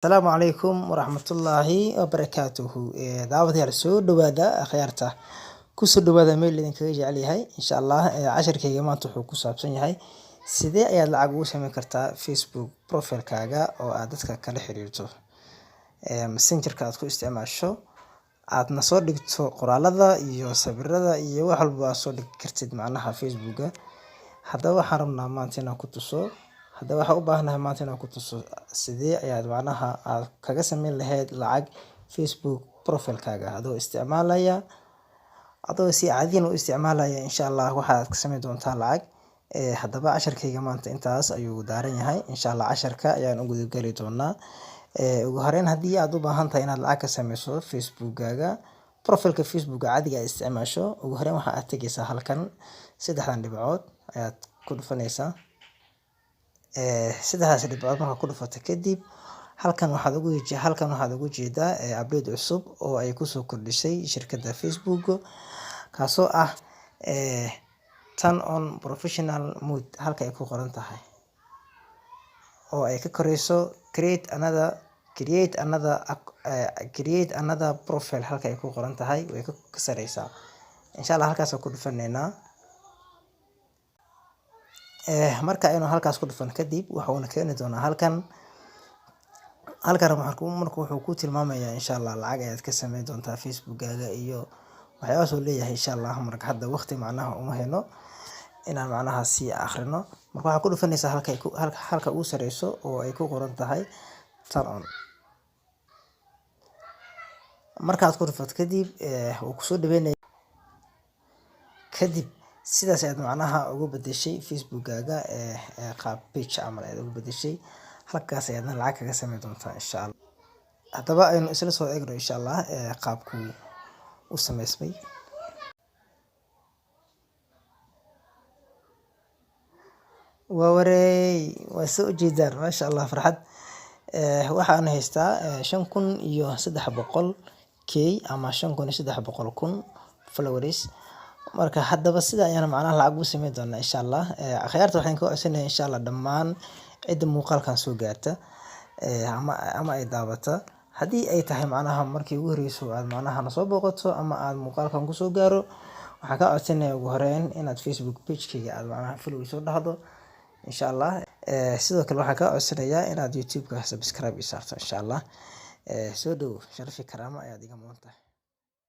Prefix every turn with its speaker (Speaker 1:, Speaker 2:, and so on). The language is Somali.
Speaker 1: Asalaamu calaykum waraxmatullaahi wabarakaatuhu. Daawadayaal, soo dhawaada. Akhyaarta, kusoo dhawaada meel idinkaga jecel yahay. Insha Allah, casharkayga maanta wuxuu ku saabsan yahay sidee ayaad lacag ugu sameyn kartaa Facebook profile-kaaga oo aad dadka kala xiriirto, Messengerka aad ku isticmaasho, aadna soo dhigto qoraalada iyo sawirada iyo wax walba aad soo dhigi kartid macnaha Facebooka. Haddaba waxaan rabnaa maanta inaan ku tuso, haddaba waxaan u baahanahay maanta inaan ku tuso sidee ayaad macnaha aad kaga sameyn lahayd lacag Facebook profile-kaaga adoo isticmaalaya, adoo si caadiyan u isticmaalaya. Insha Allah waxaad ka sameyn doontaa lacag. Haddaba casharkayga maanta intaas ayuu daaran yahay. Insha Allah casharka ayaan u guda geli doonaa. Ugu horeyn, haddii aad u baahan tahay inaad lacag ka sameyso Facebookkaaga, profile-ka Facebooka caadiga aad isticmaasho, ugu horeyn waxa aad tegeysaa halkan, saddexdan dhibcood ayaad ku dhufanaysaa. Saddexdaas dhibcood markaad ku dhufato kadib, halkan waxaad ugu jeedaa update cusub oo ay kusoo kordhisay shirkadda Facebook, kaasoo ah "Turn on professional mode" halka ay ku qoran tahay oo ay ka koreyso "Create another profile" halka ay ku qoran tahay way ka sareysaa. Insha Allah halkaas ku dhufaneynaa. Marka aynu halkaas ku dhufan kadib, wuxuuna keeni doonaa halkan. Halkan marka wuxuu ku tilmaamayaa, insha Allah, lacag ayaad ka sameyn doontaa Facebookkaaga iyo waxyaabahaas uu leeyahay. Insha Allah marka hadda waqti macnaha uma hayno inaan macnaha sii akhrino. Marka waxaad ku dhufanaysaa halka ugu sareyso oo ay ku qoran tahay "Turn on". Markaad ku dhufato kadib, wuu kusoo dhaweynaya. Kadib sidaas ayaad macnaha ugu bedeshay Facebookkaaga qaab page camal ayaad ugu bedeshay. Halkaas ayaadna lacag kaga sameyn doontaa, insha Allah. Haddaba aynu isla soo eegno, insha Allah, qaabkuu u sameysmay. Waa wareey, waa soo ujeedaan, maasha Allah, farxad. Waxaan haystaa 5300 K ama 5300,000 followers. Marka haddaba sida ayaan macnaha lacag ugu sameyn doonaa, insha Allah. Akhyaarta, waxaan ka codsanaya, insha Allah, dhammaan cidda muuqaalkan soo gaarta ama ay daawata, haddii ay tahay macnaha markii ugu horeyso aad macnaha nasoo booqato ama aad muuqaalkan kusoo gaaro, waxaan kaa codsanaya ugu horeyn inaad Facebook page-kayga aad macnaha follow soo dhahdo, insha Allah. Sidoo kale waxaan kaa codsanayaa inaad YouTube-ka subscribe ii saarto, insha Allah. Soo dhow, sharaf iyo karaamo ayaad iga mudan tahay.